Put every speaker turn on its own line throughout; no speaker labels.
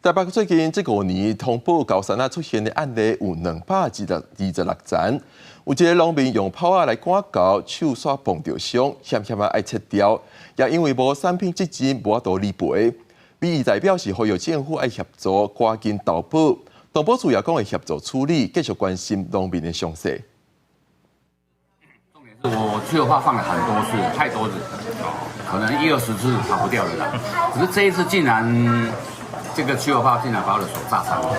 台北最近這5年通報高山仔出現的案例有226宗，有一个農民用炮仔來趕猴，手煞碰著傷，險險仔愛切掉，也因為無產品責任，無法度理賠。民意代表是呼籲政府愛協助，趕緊投保，動保處也講會協助處理，繼續關心農民的傷勢。
重點是我去的話放了很多次，太多次，可能一二十次跑不掉了啦。可是這一次竟然，這個驅火炮竟然把我的手炸傷了，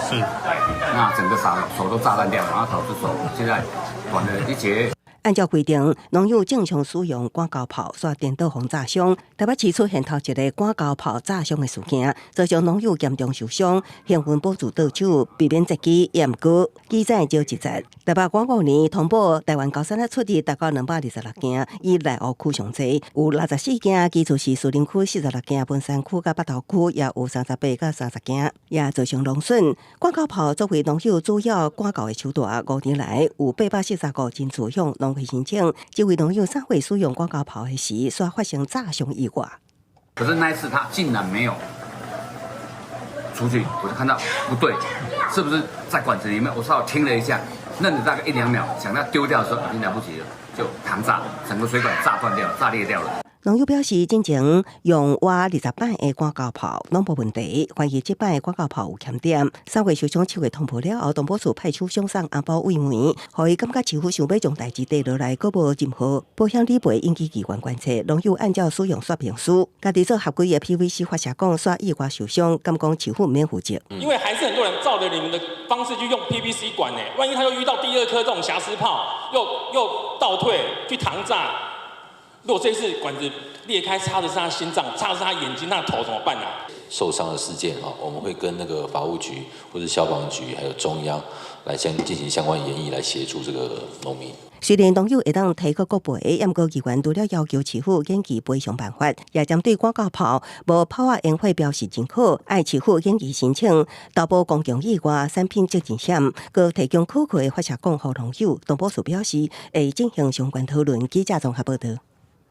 那整個手都炸爛掉了，然後導致手現在斷了一截。
按照規定，農友正常使用趕猴炮，煞顛倒予炸傷。台北市出現頭一个趕猴炮炸傷的事件，造成農友嚴重受傷，幸運保住倒手，避免截肢，也毋過記載少一節。台北過5年通報台灣高山仔出入達到226件，以內湖區上濟，有64件，其次是士林區46件，文山區佮北投區也有38佮30件，也造成農損。趕猴炮作為農友主要趕猴的手段，5年來有845人次向農會申請，這位農友3月使用趕猴炮的時，煞發生炸傷意外。
可是那一次他竟然沒有出去，我就看到不對，是不是在管子裡面？我稍微聽了一下，愣了大概一兩秒，想要丟掉的時候已經來不及了，就膛炸，整個水管炸斷掉，炸裂掉了。
農友表示，進前用活20擺的趕猴炮攏無問題，懷疑這擺趕猴炮有欠點。3月受傷，7月通報了後，動保處派出相送紅包慰問，予伊感覺似乎想欲將代誌綴落來，閣無任何保險理賠引起機關關切。農友按照使用說明書，家己做合規的 PVC 發射管，煞意外受傷，敢講市府毋免負責。
因為還是很多人照着你們的方式去用 PVC 管呢，萬一他又遇到第二顆這種瑕疵炮，又倒退去膛炸。如果這次管子裂開，插的是他心臟，插的是他眼睛，那頭怎麼辦啊？
受傷的事件啊，我們會跟那個法務局或者消防局，還有中央來先進行相關研議，來協助這個農民。
雖然農友會當提告國賠，毋過議員除了要求市府研究賠償辦法，也針對趕猴炮無炮仔煙火標示認可，愛市府研議申請投保公共意外產品責任險，閣提供可靠的發射管予農友。動保處表示會進行相關討論。記者綜合報道。